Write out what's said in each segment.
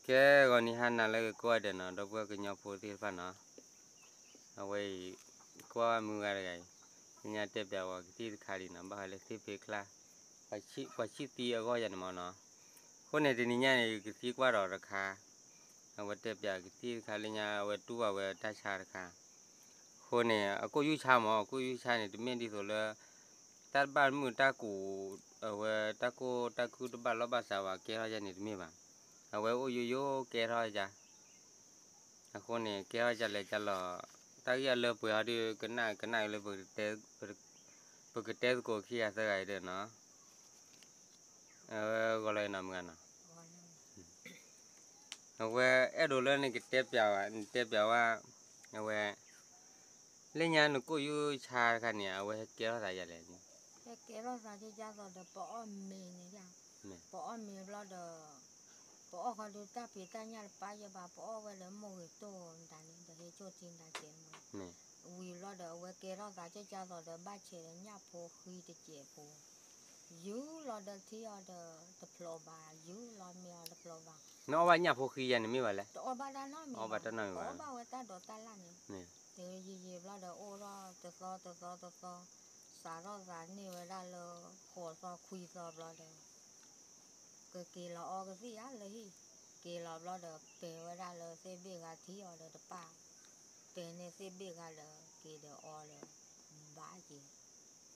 ကဲ ဂီၤနံၤဟါနၤလၢအဂ့ၤကိးဂၤဒဲးနီၤ ဒီပုၢ်ဝဲၢ်ကညီဖိသ့ၣ်တဖၣ်နီၤ, အဝဲအံၤ ကွၢ်ဝဲမုၢ်ဂၤတဂၤအံၤ လၢညါတဲပၠးဝဲကသံၣ်တခါလံနီၤ ဘၣ်ဃးလၢသ့ၣ်ဖ့ချါ ပှၤဆံၣ်သံအဂီၢ်ယၤန့ၣ်မ့ၢ်နီၤ, အဃိန့ၣ်တနံၤညါန့ၣ် ကသံကွၢ်ဒီးတခါ, အဝဲတဲပၠးကသံၣ်တခါလၢညါ အဝဲတူၢ်ဘၣ်ဝဲတၢ်ဆါတခါ, အဃိန့ၣ် အကိာ်ယူၢ်ဆါမ့ၢ် အကိာ်ယူၢ်ဆါန့ၣ် တမ့ၢ်ဒ်သိးလၢ တၢ်တဘၣ်မုာ်တၢ်ကူး အဝဲတၢ်ကိၢ်တၢ်ခုၣ်တဘၣ်လီၢ်ဘၣ်စးဘၣ် ကဲထီၣ်ယၤန့ၣ်တမ့ၢ်ဘၣ်, အဝဲအိၣ်ယိယိကဲထီၣ်ယၤ, အဃိန့ၣ် ကဲထီၣ်ယၤလဲၤကလီၤ, တၢ်ဂ့ၢ်အလၢပှဲၤဟီဒုး ကနၣ်ကနၣ်လၢ ပကတဲသကိးခံဂၤသၢဂၤအံၤဒီးနီၤ, အဝဲဂီၤလီၤနီၤမုၢ်ဂၤနီၤ, အဝဲအဲၣ်ဒိးလၢနကတဲပၠးဝဲ နတဲပၠးဝဲ, အဝဲ လၢညါနကိာ်ယူၢ်ဆါတခါန့ၣ် အဝဲဟဲကဲထီၣ်သးယၤလဲၣ်န့ၣ်, ဟဲကဲထီၣ်သးကကသိးဒီး ပအီၣ်မ့ၤန့ၣ်, ပအီၣ်မ့ၤဘျီဒီး ပအီၣ်ဃီဒုးတၢ်ဖံးတၢ်ညၣ်တပၢ်ယဲဘၣ် ပအီၣ်ဝဲဒီးမိၢ်ဂ့ၤတိၢ်နတၢ်န့ၣ် ဒီးဟဲဆိၣ်ထံနတၢ်ကဲမ့ၢ်, ဝံၤဘျီဒီး အဝဲကဲထီၣ်သးကကသိးဒီး ဘၣ်ဆဲးဒီးညၣ်ဖိဃံတစဲးဖိ ယူၢ်လီၤဒီးထံအီၤဒီးတဖျိးဘၣ် ယူၢ်လီၤမ့ၤအီၤတဖျိးဘၣ်, နအီၣ်ဘၣ်ညၣ်ဖိဃံယၤန့ၣ်မ့ၢ်ဘၣ်လဲၣ်, တအီၣ်ဘၣ်တၢ်နီတမံၤဘၣ်, အီၣ်ဘၣ်ဝဲတၢ်ဒိးတၢ်လၣ်န့ၣ်, ယံာ်ယံာ်ဘျီဒီးအိၣ်ထီၣ်တသီတသီတသီ, စးထီၣ်သးန့ၢ်ဝဲဒၣ်လၢ ဃိးသီခွံသီဘျီဒီး ကက့ၤလီၤအီကသံၣ်ဧါလၢဟံၣ်, က့ၤလီၤဘျီဒီးပဲာ်ဝဲဒၣ်လၢသ့ၣ်ဘ့ၣ်ဂၤထံအီၤဒီးတပၣ်, ပဲာ်န့ၢ်သ့ၣ်ဘ့ၣ်ဂၤဒီးက့ၤဒီးအီဒီး ဘၣ်က့ၤ,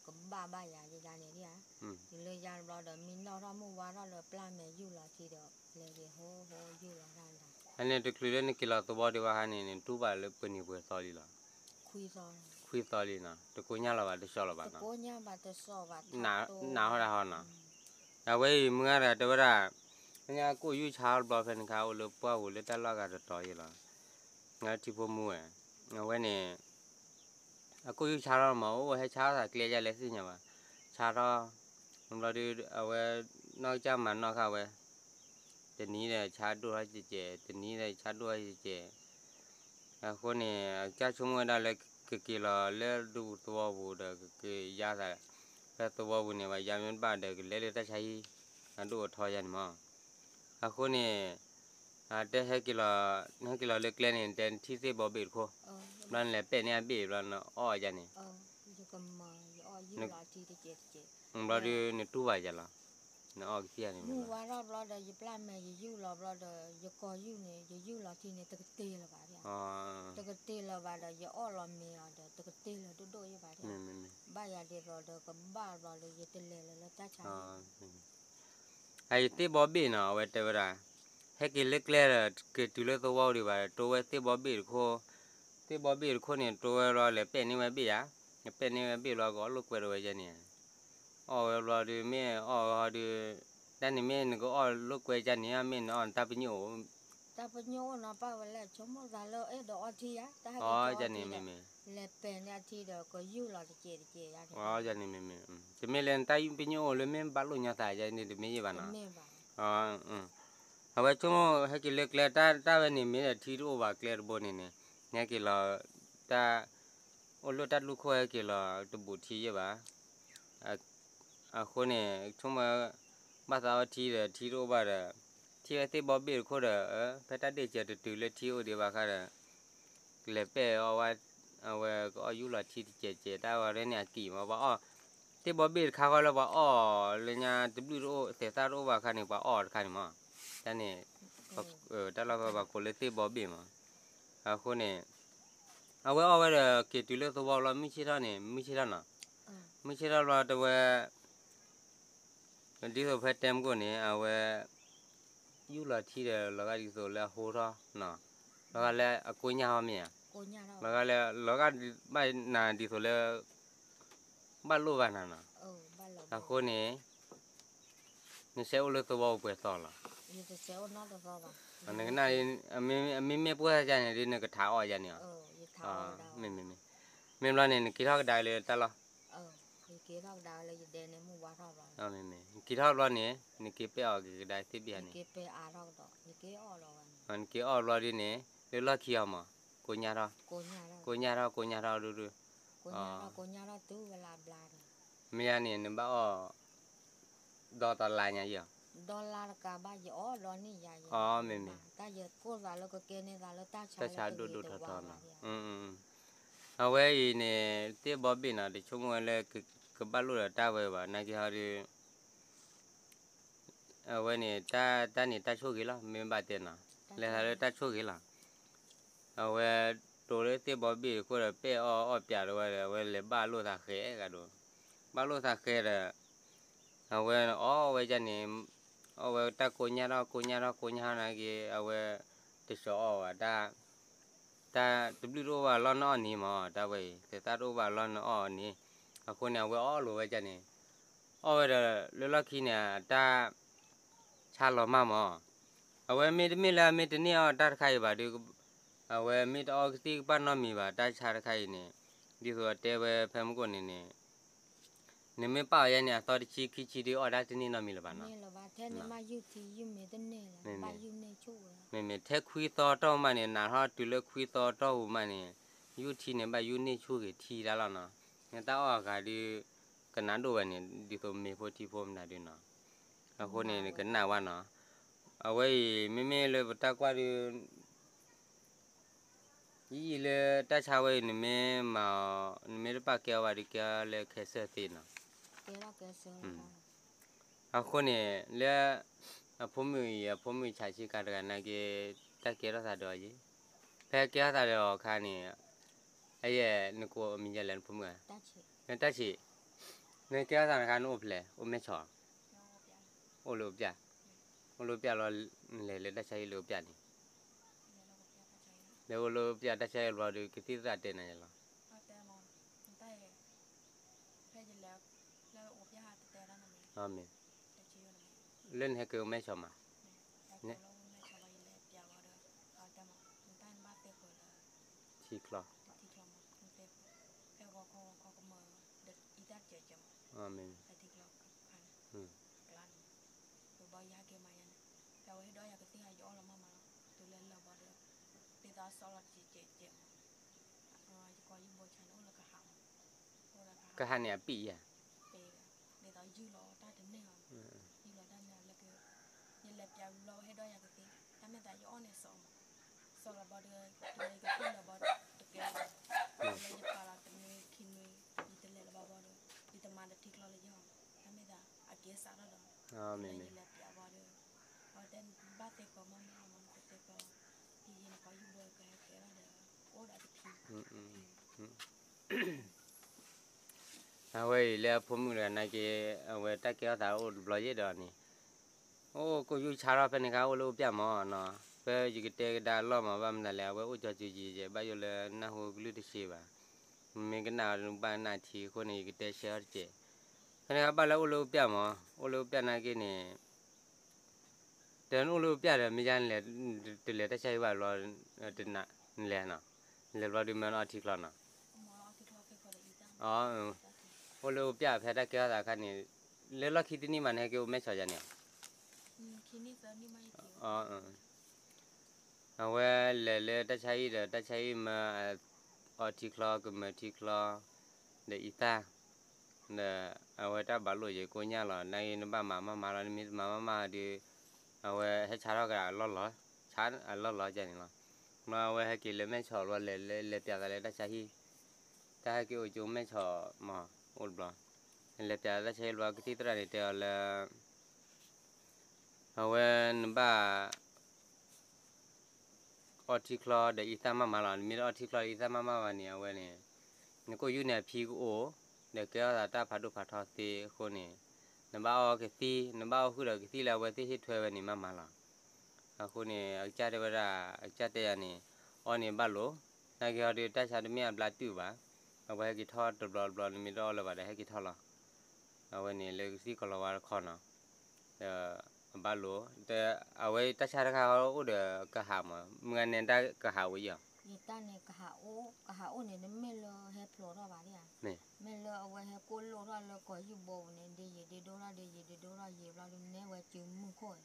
ကဘၣ်ဘၣ်ယၤယၤန့ၣ်ဧါ, တုၤလၢယါဘျီဒီး မံနီၣ်ထီၣ်မုၢ်ဝါထီၣ်လၢပျၢ်မဲာ်ယူၢ်လီၤထံဒီး လဲၤက့ၤဟိဟိယူၢ်လီၤတၢ်ဒၣ်, အန့ၣ်တချုးလၢနက့ၤလီၤသဝီဒံးဘၣ်ခါန့ၣ် နတူၢ်ဘၣ်လၢပှဲၤနံၤပှဲၤသီလံလီၤ, ခွံသီလံနီၤ, တကိညၢ်လီၤဘၣ်တစီၣ်လီၤဘၣ်နီၤ, နးထီၣ်တၢ်ဟီနီၤ, အဝဲအံၤမုၢ်ဂၤတဂၤတဲဝဲဒၣ်, လၢညါကိာ်ယူၢ်ဆါထီၣ်ဘျီဖဲန့ၣ်ခါ အိၣ်လၢပှၢ်ပူၤလၢတၢ်လီၢ်ဂၤတတီၤယဲလီၤ, ထံဖိမူဝဲ, အဝဲန့ၣ် အကိာ်ယူၢ်ဆါထီၣ်မး အိၣ်ဟဲဆါထီၣ်သးကျဲယဲလဲၣ်သ့ၣ်ညါဘၣ်, ဆါထီၣ်, ဘျီဒုး အဝဲ နီၢ်ကစၢ်မၤနီၣ်ဃာ်ဝဲ, တနံၤဒီးဆါဒိၣ်ထီၣ်ကဲးကဲး တနံၤဒီးဆါဒိၣ်ထီၣ်ကဲးကဲး, အဃိန့ၣ် အကစၢ်ဆိကမိၣ်ဝဲဒၣ်လၢ ကက့ၤလီၤလၢဒူသဝီပူၤဒီး ကက့ၤယါသး ဖဲသဝီပူၤန့ၣ် ဘၣ်ယါမ့ၢ်တဘၣ်ဒီး ကလဲၤလၢတၢ်ဆါဟံၣ် အဒိၣ်အထီယါန့ၣ်မး, အဃိန့ၣ် တဲဟဲက့ၤလီၤ, ဟဲက့ၤလီၤလၢကျဲန့ၣ် တဲနထံၣ်သ့ၣ်ဘီဘ့ၣ်တခိၣ်, ဘျီနလဲၤပဲာ်န့ၢ်အဘ့ၣ်ဘျီနအီၣ်ယါန့ၣ်, ဘျီဒုးနတူၢ်ဘၣ်ယါလီၤ, နအီၣ်ကသံၣ်န့ၣ်, မုၢ်ဝါထီၣ်ဘျီဒီး ယပျၢ်မဲာ်ယယူၢ်လီၤဘျီဒီး ယကိာ်ယူၢ်န့ၣ် ယယူၢ်လီၤထံန့ၣ် တကတ့ၢ်လၢၤဘၣ်, တကတ့ၢ်လၢၤဘၣ်ဒီး ယအီၣ်လီၤမ့ၤအီၤဒီး တကတ့ၢ်လၢၤဒိၣ်ဒိၣ်ယဲဘၣ်, ဘၣ်ယၤဒ်သိးဒီးကဘၣ်ဘျီဒီး ယတလဲၤလၢၤလၢတၢ်ဆါ အအံၤသ့ၣ်ဘီဘ့ၣ်နီၤ အဝဲတဲဝဲဒၣ်, ဟဲက့ၤလၢကျဲဒီး က့ၤတုၤလၢသဝီဒံးဘၣ် တိဝဲသ့ၣ်ဘီဘ့ၣ်တခိၣ်, သ့ၣ်ဘီဘ့ၣ်တခိၣ်န့ၣ် တိဝဲဘျီ လဲၤပဲာ်န့ၢ်ဝဲဘ့ၣ်ယါ, လဲၤပဲာ်န့ၢ်ဝဲဘ့ၣ်ဘျီ ကအီၣ်လိာ်ကွဲတဝဲယဲန့ၣ်, အီၣ်ဝဲဘျီဒုး မ့ၢ်အီၣ်ဝဲဟီဒုး, တၢ်န့ၣ်မ့ၢ်နကအီၣ်လိာ်ကွဲယါန့ၣ် မ့ၢ်နအီၣ်နတၢ်ပညိၣ်အိၣ်, တၢ်ပညိၣ်အိၣ်နီၤ ပၢ်ဝဲလဲၣ် ဆိကမိၣ်သးလၢအဲၣ်ဒိးအီထံဧါ, တၢ်ဟဲက့ၤအီထံဒီး လဲၤပဲာ်န့ၢ်အထံဒီး ကယူၢ်လီၤတစဲးတစဲးယါန့ၣ်, န့ၣ်မ့ၢ်မ့ၢ်, တမ့ၢ်လၢနတၢ်ပညိၣ်အိၣ်လၢမ့ၢ်ဘၣ်လိာ်ညီသးယါန့ၣ် တမ့ၢ်ယဲဘၣ်နီၤ, အဝဲဆိကမိၣ်ဟဲက့ၤလၢကျဲ တၢ်ဝဲန့ၣ်မ့ၢ်ဒီးထံတအိၣ်ဘၣ်ကျဲတဘိန့ၣ်န့ၣ်, နဟဲက့ၤလီၤ, တၢ်, အိၣ်လၢတၢ်လူၢ်ခိၣ်ဟဲက့ၤလီၤတဘူးထံယဲဘၣ် အဃိန့ၣ် ဆိကမိၣ်, ဘၣ်သးအီထံဒီးထံတအိၣ်ဘၣ်ဒီး, ထံဝဲသ့ၣ်ဘီဘ့ၣ်တခိၣ်ဒီး, ဖဲတၢ်ဒ့ၣ်စၢၤတတုၤလၢထံအိၣ်ဒံးဘၣ်ခါဒီး, ကလဲၤပဲာ်အီဝဲ, အဝဲကအီၣ်ယူၢ်လီၤထံတစဲးစဲး တၢ်ဝဲန့ၣ်အကံၢ်မး ပှၤအီၣ်, သ့ၣ်ဘီဘ့ၣ်တခါဃီလၢပှၤအီၣ်လၢညါတဘျုးတအိၣ် သဲးသၣ်တအိၣ်ဘၣ်ခါန့ၣ် ပှၤအီၣ်တခါန့ၣ်မး, တၢ်န့ၣ်, တၢ်လီၢ်ဖဲပှၤကိးလၢသ့ၣ်ဘီဘ့ၣ်မး, အဃိန့ၣ် အဝဲအီၣ်ဝဲဒီးက့ၤတုၤလၢသဝီဘျီ မုၢ်ဆ့ၣ်ထီၣ်န့ၣ် မုၢ်ဆ့ၣ်ထီၣ်နီၤ, မုၢ်ဆ့ၣ်ထီၣ်ဘျီတဝဲ, ဒ်သိးဖဲတဲမကိၣ်န့ၣ် အဝဲ, ယူၢ်လီၤထံဒီးလီၤဂာ်ဒ်သိးလၢအဟိထီၣ်နီၤ, လီၤဂာ်လၢအကိညၢ်ဟီမ့ၢ်ဧါ, လီၤဂာ်လၢ လီၤဂာ်ဘၣ်နၤဒ်သိးလၢ ဘၣ်လိၣ်ဘၣ်နၤနီၤ, အဃိန့ၣ် နဆဲးအိၣ်လၢသဝီပူၤပှဲၤသီလီၤ, နကနၣ်, မ့မ့ၢ်မ့ၢ်ပှၢ်ယါန့ၣ် ဒ်နကထးအီၣ်ယါန့ၣ်, မ့မ့ၢ်, မ့ၢ်ဘျီန့ၣ် နက့ၤထီၣ်ကဒါလၢတၢ်လီၢ်, နက့ၤထီၣ်ဘျီန့ၣ် နက့ၤပဲအီၣ်က့ၤကဒါသ့ၣ်ဘ့ၣ်ဧါန့ၣ်, နက့ၤအီၣ်ဘျီဒ်န့ၣ် လၢလီၢ်ခံအီၤမး, ကိညၢ်ထီၣ်, ကိညၢ်ထီၣ် ကိညၢ်ထီၣ်ဒိၣ်ဒိၣ်, မ့ၢ်ယါန့ၣ် နဘၣ်အီၣ်, ဒီတလါညါယီၤ, ဒီလါတကးဘၣ်ယအီၣ် လီၤန့ၢ်ယၤယဲ, အမ့ၢ်မ့ၢ်, တၢ်ယကိၢ်သးလၢကကဲန့ၢ်သးလၢတၢ်ဆါလၢတဂ့ၤတဝါဘၣ်. အဝဲအံၤန့ၣ် သ့ၣ်ဘီဘ့ၣ်နီၤ တဆိကမိၣ်ဝဲလၢကဘၣ်လိၣ်ဒီးတၢ်ဝဲဘၣ် နာ်က့ဟီဒီး အဝဲန့ၣ် တၢ်န့ၣ်တၢ်ဆိၣ်ဂ့ၤလီၤ မ့ၢ်ဘၣ်တဲနီၤ, လဲၤသးလၢတၢ်ဆိၣ်ဂ့ၤလီၤ. အဝဲတိၤလၢသ့ၣ်ဘီဘ့ၣ်အဃိဒီး ပဲၣ်အီၣ်အီၣ်ပၠးတဝဲဒီး အဝဲလဲၤဘၣ်လိာ်သးဃဲးဂၤဒိၣ်, ဘၣ်လိာ်သးဃဲးဒီး အဝဲအီၣ်ဝဲဒၣ်န့ၣ်, အီၣ်ဝဲတၢ်ကိညၢ်ထီၣ်ကိညၢ်ထီၣ်ကိညၢ်ထီၣ်နာ်က့ အဝဲတဆှီအီၣ်ဘၣ်တၢ်, တၢ်တဘျုးတအိၣ်ဘၣ်လီၢ်နအီၣ်န့ၣ်မး တၢ်ဝဲအံၤ သဲးသၣ်တအိၣ်ဘၣ်လီၢ်နအီၣ်န့ၣ်, အဃိန့ၣ် အဝဲအီၣ်လိာ်ဝဲဒၣ်န့ၣ်, အီၣ်ဝဲဒီးလၢလီၢ်ခံန့ၣ် အတၢ်ဆါလီၤမၢ်မး, အဝဲမ့တမ့ၢ်လၢအမ့ၢ်တန့ၢ်အီၣ်တၢ်တခါအံၤဘၣ်ဒီး အဝဲမ့ၢ်တအီၣ်ကသံၣ်ကဘၣ်နီတမံၤဘၣ် တၢ်ဆါတခါအံၤန့ၣ်, ဒ်သိးအတဲဝဲဖဲမုၢ်ကိၣ်န့ၣ်န့ၣ်, နမ့ၢ်ပာ်အီၤယဲန့ၣ် အသီတဆံခံဆံဒီးအီၣ်ဒၣ်တန့ၢ်နီတမံၤလၢၤဘၣ်နီၤ, မ့ၢ်မ့ၢ်, ထဲခွံသီတီၢ်မးန့ၣ် နးထီၣ်တုၤလၢခွံသီတီၢ်ပူၤမးန့ၣ်, ယူၢ်ထံန့ၣ် ဘၣ်ယူၢ်န့ၢ်ဆူၣ်ဂ့ၤထံတၢ်လီၤနီၤ, နတၢ်အီၣ်အဂၤဒီး ကနၣ်ဒိၣ်ဝဲန့ၣ် ဒ်သိးမ့ၤဖိထံဖိမနုၤဒုနီၤ, အဃိန့ၣ် နကနၣ်ဝဲနီၤ, အဝဲအံၤ မ့မ့ၢ်လၢပတၢ်ကွၢ်ဒုး ယအံၤလၢတၢ်ဆါဝဲအံၤ နမ့ၢ်မၤအီၤ နမ့ၢ်တပာ်ကဲအီၤဘၣ်ဒီး ကဲအီၤလၢခဲစၢၢ်သ့နီၤ, အဃိန့ၣ် လၢ အဖိမုၣ်အံၤ အဖိမုၣ်ဆးဆံကၤတဂၤနာ်က့ တၢ်ကဲထီၣ်သးဒီးအီၤယဲ, ဖဲကဲထီၣ်သးဒီးအီၤအခါန့ၣ်, အယဲၢ် နကိးမံၤယဲလဲၣ် နဖိမုၣ်ဧါ, နတၢ်ဆံး, နကဲထီၣ်သးတခါ နအိၣ်ဖျဲၣ် အိၣ်မဲဆီၣ်, အိၣ်လၢအိၣ်ပျၢ်, အိၣ်လၢအိၣ်ပျၢ်လီၤ, လဲၤလၢတၢ်ဆါဟံၣ်လၢအိၣ်ပျၢ်န့ၣ်, လဲၤအိၣ်လၢအိၣ်ပျၢ်တၢ်ဆါဟံၣ်ဘျီဒီး ကသံၣ်သရၣ်တဲနၤယဲလီၤ, မ့ၢ်, လၢနဟဲက့ၤအိၣ်မဲဆီၣ်မး, ထံချီ, မ့ၢ်, ကဟးန့ၣ်အပံၣ်ယၤ, အဝဲအံၤလၢအဖိမုၣ်တဂၤနာ်က့ အဝဲတၢ်ကဲထီၣ်သးအိၣ်တဘျီယဲၢ်ဒီးန့ၣ်, အိၣ်ကိၣ်ယူၢ်ဆါထီၣ်ဖဲန့ၣ်ခါ အိၣ်လၢအိၣ်ပျၢ်မးနီၤ, ဖဲယကတဲကဒါအလီၢ်မး ဘၣ်မနုၤလဲၣ် အဝဲအိၣ်ကၠီကၠီယံၤယဲၢ် ဘၣ်ယိၣ်လၢနၢ်ဟူကလုၢ်တဆံးဘၣ်, မ့ၢ်ကနၣ်ဘၣ်နၢ်ထံအဃိန့ၣ် ယကတဲဆၢထီၣ်တစဲး, ဖဲန့ၣ်ခါဘၣ်လၢအိၣ်လၢအိၣ်ပျၢ်မး အိၣ်လၢအိၣ်ပျၢ်နာ်က့န့ၣ် တၢ်နအိၣ်လၢအိၣ်ပျၢ်ဒီး မ့ၢ်ယါနလဲၤ, တလဲၤတၢ်ဆါဟံၣ်ဘၣ်ဘျီ, နလဲၤနီၤ, လဲၤဘျီဒုးမၢနအီထံချီနီၤ, အိၣ်လၢအိၣ်ပျၢ်ဖဲတၢ်ကဲထီၣ်သးအခါန့ၣ်, လၢလီၢ်ခံတနံၣ်မး နဟဲက့ၤအိၣ်မဲဆီၣ်ယၤန့ၣ်, အဝဲလဲၤလၢတၢ်ဆါဟံၣ်ဒီး တၢ်ဆါဟံၣ်မၢအီထံချီ ကမၢထံချီ ဒီးအံသၣ် ဒီးအဝဲတၢ်ဘၣ်လိာ်ယကိညၢ်လီၤ, နာ်က့နဘၣ်မၤမးမးလီၤ, နမ့ၢ်တမၤမးမးဒီး အဝဲဟဲဆါထီၣ်ကဒီးအလီၢ်လီၤ, ဆါအလီၢ်လီၤကန့ၣ်လီၤ. မ့ၢ်အဝဲဟဲက့ၤလၢမဲၢ်ဆီးလီၤ လဲၤလဲၤပျးသးလၢတၢ်ဆါဟံၣ်, တၢ်ဟဲက့ၤအိၣ်ကၠိမဲၢ်ဆီးမး အိၣ်တဘျီ, လဲၤပျးသးတၢ်ဆါဟံၣ်ဘျီ ကသံၣ်သရၣ်န့ၣ်တဲအီၤလၢ အဝဲနဘၣ် အီထံချီဒီးအံသၣ်မးမးလီၤ, နမ့ၢ်တအီထံချီဒီးအံသၣ်မးမးဘၣ်န့ၣ် အဝဲန့ၣ် နကိၣ်ယူၢ်န့ၣ်အဖံကအိၣ်, ဒီးကဲထီၣ်သးတၢ်ဖးဒိၣ်ဖးထီသ့အဃိန့ၣ်, နဘၣ်အီကသံၣ်, နဘၣ်အီဃုာ်ဒီးကသံၣ်လၢအဝဲသ့ၣ်ဟ့ၣ်ထွဲဝဲန့ၣ်မးမးလီၤ. အဃိန့ၣ် အကစၢ်တဲဝဲဒၣ်, အကစၢ်တဲယၤန့ၣ်, အီန့ၣ်ဘၣ်လိာ်, နာ်က့ဟီဒီးတၢ်ဆါတမ့ၢ်အဘျါတုာ်ဘၣ်, အဝဲဟဲက့ၤထီၣ်တဘျီတဘျီ နမ့ၢ်တအီလၢၤဘၣ်ဒီးဟဲက့ၤထီၣ်လီၤ. အဝဲန့ၣ်လၢကသံၣ်ကီၤလၤဝါတခီနီၤ, ဒီးအဘၣ်လိာ်, အဝဲတၢ်ဆါတခါအိၣ်ဒီးကဟးမး, မုၢ်ဂၤနဲတၢ်ကဟးအိၣ်ယီၤ, ယတၢ်န့ၣ်ကဟးအိၣ်, ကဟးအိၣ်န့ၣ် တမ့ၢ်လၢဟဲဖျိးထီၣ်ဘၣ်ဒၣ်ဧါ, မ့ၢ်လၢအဝဲဟဲကိၣ်လိၣ်ထီၣ်လၢကီၢ်ယူၢ်ဘိပူၤန့ၣ် ဒ်ယံာ်ဒ်ဒိၣ်ထီၣ် ဒ်ယံာ်ဒ်ဒိၣ်ထီၣ်ယံာ်ဘျီဒုးနဲဝဲစုမုၢ်ခိၣ်,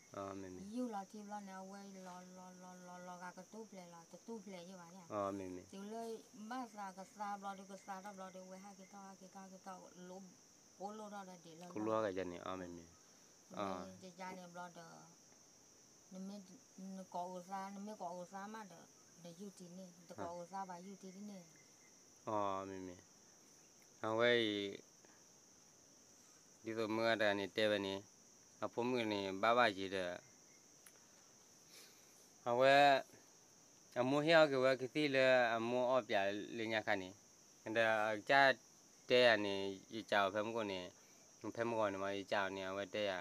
ယူၢ်လီၤထံဘျီန့ၣ် အဝဲလီၤလီၤလီၤလီၤလီၤဂာ်ကတူၢ်ဖျဲးလီၤ တတူၢ်ဖျဲးယံာ်ဘၣ်ဒၣ်ဧါ, တုၤလၢဘၣ်သးကသါဘျီဒုး ကသါထီၣ်ဘျီဒုး ဝဲဟဲက့ၤထီၣ် ဟဲက့ၤထီၣ် ဟဲက့ၤထီၣ် ကိၣ်လိၣ်ထီၣ်ဒီးဒံးလၢလီၢ်, ယၤန့ၣ်ဘျီဒီး ကိးအုးသါ, နမ့ၢ်ကိးအုးသါမးဒီး နယူၢ်တံၢ်န့ၣ်, နတကိးအုးသါဘၣ် ယူၢ်တံၢ်တန့ၣ်. အမ့ၢ်မ့ၢ်, အဝဲအံၤ ဒ်သိးမုၢ်ဂၤတဂၤန့ၣ်တဲဝဲန့ၣ်, အဖိမုၣ်န့ၣ် ဘၣ်ဘၣ်ယံၤဒီး အဝဲ အမိၢ်ဟ့ၣ်အီၣ်က့ၤဝဲကသံၣ်လၢအမိၢ်အီၣ်ပၠးလၢညါခါန့ၣ်, ဒီးအကစၢ်တဲယၤန့ၣ် ယကးအီၤဖဲမုၢ်ကိၣ်န့ၣ်, ဖဲမုၢ်ဂီၤန့ၣ်မ့ၢ် ယကးအီၤန့ၣ် အဝဲတဲယၤ,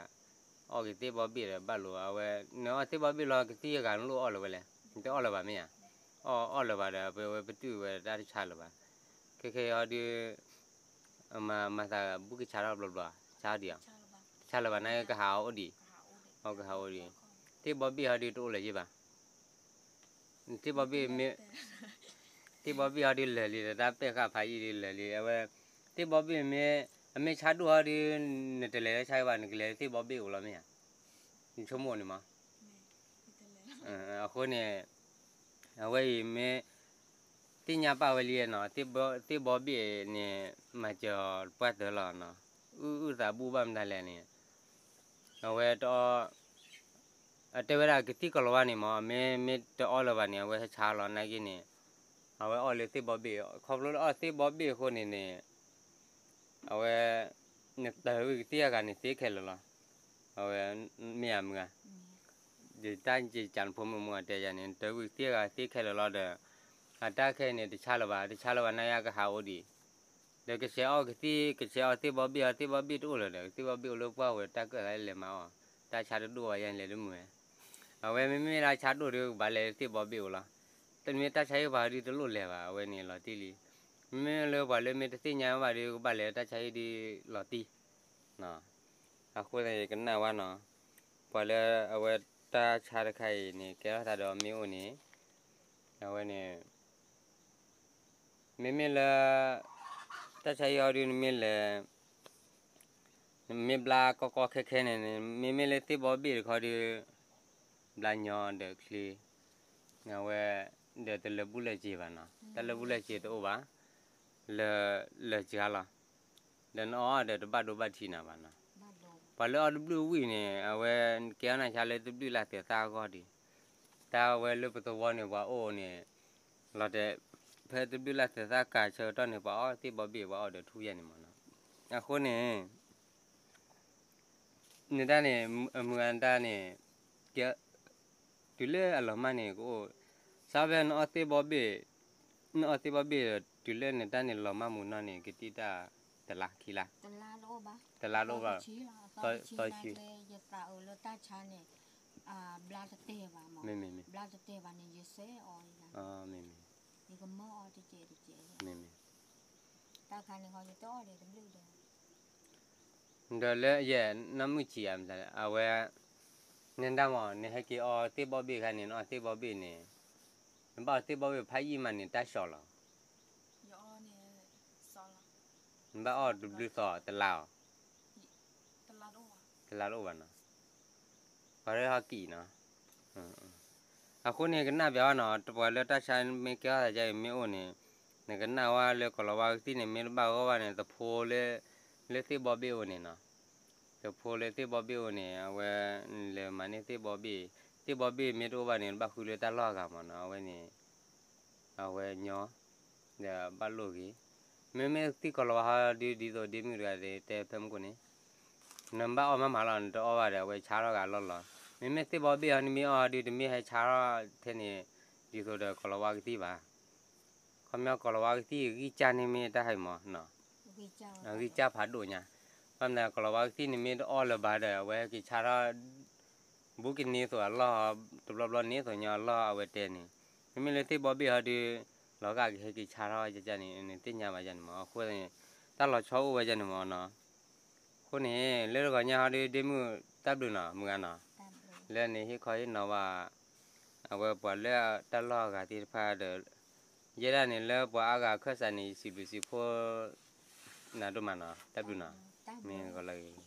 အီၣ်က့ၤသ့ၣ်ဘီဘ့ၣ်ဒီးဘၣ်လိာ်, အဝဲ နအီၣ်သ့ၣ်ဘီဘ့ၣ်လီၤ ကသံၣ်အဂၤနလိၣ်အီၣ်လၢၤဝဲလဲၣ်, နတအီၣ်လၢၤဘၣ်မ့ၢ်ဧါ, အီၣ်အီၣ်လၢၤဘၣ်ဒီး ပဝဲပတုာ်ဝဲတၢ်တဆါလၢၤဘၣ်, ခဲခဲအံၤဟီဒုး မၤသးဘူၣ်ကဆါထီၣ်ဘျီဘျီ, ဆါဒံးဧါ, တဆါလၢၤဘၣ် နာ်က့ကဟးအီၣ်အိၣ်ဒံး, အီၣ်ကဟးအီၣ်အိၣ်ဒံး, သ့ၣ်ဘီဘ့ၣ်ဟီဒုးတအိၣ်လၢၤယ့ၢ်ဘၣ်, သ့ၣ်ဘီဘ့ၣ်မ့ၢ် သ့ၣ်ဘီဘ့ၣ်ဟီဒုးလၢာ်လံဒီး တၢ်ပဲာ်ဃာ်ဖးယံာ်ဒုးလၢာ်လံ, အဝဲ သ့ၣ်ဘီဘ့ၣ်မ့ၢ် အမ့ၢ်ဆါဒိၣ်ဟီဒုး နတလဲၤလၢဆါဘၣ် နကလဲၤလၢသ့ၣ်ဘီဘ့ၣ်အိၣ်လီၤမ့ၢ်ဧါ, နဆိကမိၣ်န့ၣ်မး, အဃိန့ၣ် အဝဲအံၤမ့ၢ် သ့ၣ်ညါပာ်ဝဲလံနီၤ, သ့ၣ်ဘီဘ့ၣ်န့ၣ် မၤစၢၤအီၤပှၢ်တၢၢ်လီၤနီၤ, အုၣ်အုၣ်သးဘူၣ်ဘၣ်မတၤလဲၣ်န့ၣ်, အဝဲတအီၣ် အတဲဝဲဒၣ်ကသံၣ်ကိၤလၤဝါန့ၣ်မး မ့ၢ်မ့ၢ်တအီၣ်လၢၤဘၣ်န့ၣ် အဝဲဟဲဆါလီၤနာ်က့န့ၣ်, အဝဲအီၣ်လၢသ့ၣ်ဘီဘ့ၣ်, ခီဖျိလၢအီၣ်သ့ၣ်ဘီဘ့ၣ်အဃိန့ၣ်န့ၣ်, အဝဲ နတၢၤဝံၤကသံၣ်အဂၤန့ၣ်သ့ခဲလၢာ်လီၤ, အဝဲ မ့ၢ်ဧါမုၢ်ဧါ, ယတၢ်ကၢနဖိမုၣ်မုၢ်အတဲယၤန့ၣ် နတၢၤဝံၤကသံၣ်အဂၤသ့ခဲလၢာ်လီၤဒီး, အတၢ်ခဲအံၤန့ၣ် တဆါလၢၤဘၣ်, တဆါလၢၤဘၣ်နာ်က့ကဟးအိၣ်ဒံး ဒီးကဆဲးအီၣ်ကသံၣ် ကဆဲးအီၣ်သ့ၣ်ဘီဘ့ၣ်အီၤ သ့ၣ်ဘီဘ့ၣ်တအိၣ်လၢၤဒီး သ့ၣ်ဘီဘ့ၣ်အိၣ်လၢပှၢ်ဝဲတၢ်ကၢၣ်သးလဲၤမၤအီၤ, တၢ်ဆါတဒိၣ်ဘၣ်ယဲၢ်လဲၤတမုာ်ဝဲ, အဝဲမ့မ့ၢ်လၢဆါဒိၣ်ဒီးကဘၣ်လဲၤသ့ၣ်ဘီဘ့ၣ်အိၣ်လီၤ, တမ့ၢ်တၢ်ဆါဟ့ၣ်ပှၤဒုးတလိၣ်လဲၤဘၣ် အဝဲန့ၣ်လီၤတံၢ်လံ, မ့မ့ၢ်လၢပှၤလၢမ့ၢ်တသ့ၣ်ညါဘၣ်ဒီးကဘၣ်လဲၤတၢ်ဆါဟ့ၣ်ဒုးလီၤတံၢ် အဃိသတးန့ၣ် ကနၣ်ဝဲနီၤ, ပှၤလၢအဝဲတၢ်ဆါတခါအံၤန့ၣ် ကဲထီၣ်သးဒီးမ့ၢ်အိၣ်န့ၣ်, အဝဲန့ၣ် မ့မ့ၢ်လၢ တၢ်ဆါဟံၣ်ဟီဒုးနမ့ၢ်လဲၤ, နမ့ၢ်ဘျါကီကီခဲခဲန့ၣ် မ့မ့ၢ်လၢသ့ၣ်ဘီဘ့ၣ်တခီဒီး ဘျါညီဒီးချ့, အဝဲ ဒီးတလၢာ်ဘူၣ်လၢာ်စ့ၤဘၣ်နီၤ, တၢ်လၢာ်ဘူၣ်လၢာ်စ့ၤတအိၣ်ဘၣ်, လၢာ်စှၤလီၤ, ဒီးနအီၣ်ဒီးတဘၣ်ဒိဘၣ်ထံးနၤဘၣ်နီၤ, ပှၤလၢအီၣ်တဘျုးဝံၤန့ၣ် အဝဲကဲအီၣ်နၢ်ဆါလၢတဘျုးလၢ်သဲးသၣ်အဂီၢ်ဒံး, တၢ်ဝဲလၢပသဝီန့ၣ် ပှၤအိၣ်န့ၣ် လီၤတဲာ် ဖဲတဘျုးလၢ်သဲးသၣ်ကၤဆၢကတီၢ်န့ၣ် ပှၤအီၣ်သ့ၣ်ဘီဘ့ၣ် ပှၤအီၣ်ဒီးထူယဲၢ်န့ၣ်မးနီၤ, အဃိန့ၣ် နတၢ်န့ၣ် အမုၢ်အတၢ်န့ၣ် ကဲ တုၤလၢအလီၤမၢ်န့ၣ်ကအိၣ်, စးဖဲနအီၣ်သ့ၣ်ဘီဘ့ၣ်, နအီၣ်သ့ၣ်ဘီဘ့ၣ်ဒီး တုၤလၢနတၢ်န့ၣ်လီၤမၢ်မူနီၢ်န့ၣ် ကတံၢ်တၢ်တလါခံလါ, တလါတအိၣ်ဘၣ်, သီတဆံ, မ့မ့ၢ်, ဘျါတတဲာ်ဘၣ်န့ၣ် ယစဲးအီၤ, မ့မ့ၢ်, မ့မ့ၢ်, ဒီးလၢယဲ နီၢ်မုၢ်ဆံးဧါ, အဝဲ နဒၣ်မး နဟဲက့ၤအီသ့ၣ်ဘီဘ့ၣ်ခါန့ၣ် နအီသ့ၣ်ဘီဘ့ၣ်န့ၣ်, နဘၣ်အီသ့ၣ်ဘီဘ့ၣ်ဖးယံာ်မးန့ၣ် တၢ်ဆှီလီၤ, နဘၣ်အီၣ်တဘျုးသီ တလါအီၤ, တလါတအိၣ်ဘၣ်နီၤ, ပှၤလၢဟီကံၣ်နီၤ, အဃိန့ၣ် ကနၣ်ပျးအီၤနီၤ, ပှၤလၢတၢ်ဆါမ့ၢ်ကဲထီၣ်သးယါအံၤမ့ၢ်အိၣ်န့ၣ်, နကနၣ်ဝဲလၢကိၤလၤဝါကသံၣ်န့ၣ် မ့ၢ်တဘၣ်ဂီၢ်ဘၣ်န့ၣ် သဖိလၢ လၢသ့ၣ်ဘီဘ့ၣ်အိၣ်န့ၣ်နီၤ, သဖိလၢသ့ၣ်ဘီဘ့ၣ်အိၣ်န့ၣ် အဝဲလဲၤမၤန့ၢ်သ့ၣ်ဘီဘ့ၣ်, သ့ၣ်ဘီဘ့ၣ်မ့ၢ်တအိၣ်ဘၣ်န့ၣ် ဘၣ်ဃုလၢတၢ်လီၢ်အဂၤမးနီၤ, အဝဲန့ၣ် အဝဲညီ ဒီးဘၣ်လိၣ်ဂ့ၤ, မ့မ့ၢ်သ့ၣ်ကိၤလၤဝါဟီဒုး ဒ်သိးဒ့မုၣ်တဂၤတဲဖဲမုၢ်ကိၣ်န့ၣ်, နဘၣ်အီၣ်မးမးလီၤ နတအီၣ်ဘၣ်ဒီး အဝဲဆါထီၣ်ဂၤလီၢ်လီၤ, မ့မ့ၢ်သ့ၣ်ဘီဘ့ၣ်ဟီ နမ့ၢ်အီၣ်ဟီဒုး တမ့ၢ်ဟဲဆါထီၣ်ထဲန့ၣ် ဒ်သိးဒီးကိၤလၤဝါကသံၣ်ဘၣ်, ခီပညီကိၤလၤဝါကသံၣ်ဂံၢ်စၢ်န့ၣ်မ့ၢ်တၢ်ဟဲမးနီၤ, ဂံၢ်စၢ်ဖးဒိၣ်ညါ, ဘၣ်မနုၤကိၤလၤဝါကသံၣ်န့ၣ်မ့ၢ်တအီၣ်လၢၤဘၣ်ဒီး အဝဲဟဲက့ၤဆါထီၣ် ဘူးကန့ၢ်သိးအလီၢ်, တဘျီဘျီန့ၢ်သိးညီအလီၢ်အဝဲတဲန့ၣ်, မ့မ့ၢ်လၢသ့ၣ်ဘီဘ့ၣ်ဟီဒုး လီၤဂာ်ကဟဲက့ၤဆါထီၣ်ယန့ၣ် နသ့ၣ်ညါဘၣ်ယန့ၣ်မး, အဃိန့ၣ် တၢ်လီၤဆီအိၣ်ဝဲယန့ၣ်မးနီၤ, အဃိန့ၣ် လၢတဂီၤညါဟီဒုး ဒ့မုၣ်တၢ်ဘျုးနီၤ မုၢ်ဂၤနီၤ, လၢနဟ့ၣ်ခီဟ့ၣ်နီၤဘၣ် အဝဲပှၤလၢတၢ်လီၢ်အဂၤသ့ၣ်တဖၣ်ဒီး ယဲဒၣ်န့ၣ်လၢပှၤအါဂၤအခၢၣ်စးန့ၣ် ယစံးဘျုးစံးဖှိၣ်နၤဒိၣ်မးနီၤ, တၢ်ဘျုးနီၤ, မ့ၢ်ဂီၤလၢဂ့ၤ